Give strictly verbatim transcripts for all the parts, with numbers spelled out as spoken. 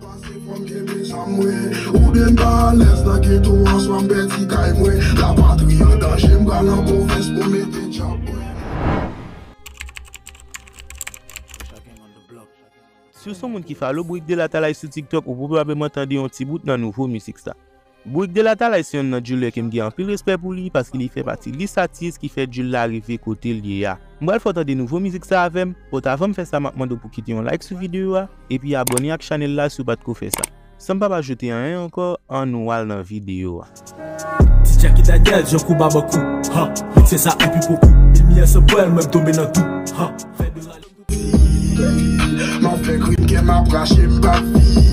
Pase fò m kenbe zam mwen. Oubyen m pa alèz nan geto an, swa m pèdi kay mwen. Lapatri an danje, m pral nan pwovens pou mete djab mwen. Si w se yon moun ki follow Bourik de Latalay sou TikTok, ou pwobableman tande yon ti bout nan nouvo mizik sa. Bourik de Latalay se yonn nan driller ke m gen anpil respè pou li paske li fè pati lis atis ki fè drill la rive kote l ye a. M pral fè w tande nouvo mizik sa avè m, but avan m fè sa m ap mande w pou kite yon like sou videyo a, epi abòne ak chanèl la si w pa t ko fè sa. San m pa pa ajoute anyen ankò, ann nou al nan videyo a. Ti Jacky Daniel, Jean Kou Babakou, ha, mikse sa epi pokou. Limyè san pwèl, mwen m tonbe nan tou, ha, fè de rale. M ap fè krim, kè m ap rache, m p ap viv.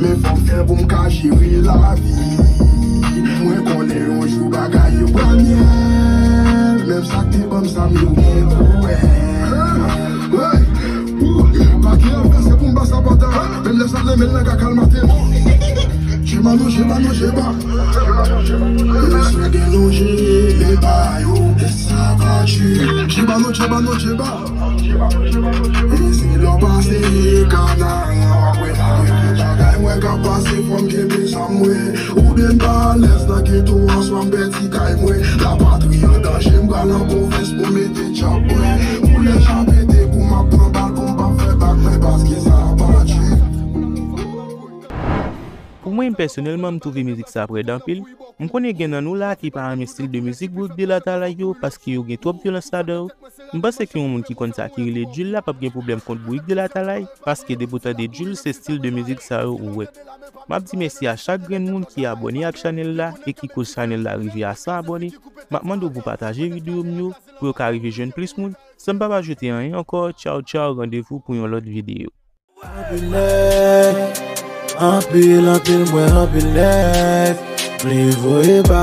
Men fò m fè pou m ka jere lavi. Mwen konnen yon jou bagay yo pral myèl. Menm sa k te ban m zam yo gen pou wè. Pa gen anfè, se pou m ba sa pata. Menm lè sa renmen l nan ka kalmate. Jeba nou, jeba nou, jeba. Bezwen gen lonje, men ba yo. Sa pa di. Jeba nou, jeba nou, jeba. E se lè w pase kanal la, w ap wè bagay mwen k ap pase, fò m kenbe zam mwen. Oubyen m pa alèz nan geto an, swa m pèdi kay mwen. Lapatri an danje, m pral nan pwovens pou mete djab mwen. Koulè chan pete, kou m ap pran bal, pou m p ap fè bak mwen, paske sa pa di. Pou mwen, pèsonèlman, m twouve mizik sa ap rèd anpil. M konnen gen nan nou la ki pa renmen stil de mizik Bourik de Latalay yo, paske yo gen twòp vyolans ladan yo. M panse ke yon moun ki konn sa ki rele drill la p ap gen pwoblèm kont Bourik de Latalay, paske depi w tande drill, se stil de mizik sa yo ou wè. M ap di mèsi a chak grenn moun ki abòne ak chanèl la e ki koz chanèl la rive a san abòne. M ap mande w pou w pataje videyo m yo, pou yo ka rive jwenn plis moun. San m pa pa ajoute anyen ankò, tchaw tchaw, randevou pou yon lòt videyo. Anpil nèg, anpil, anpil, mwen anpil nèg. Vle voye ba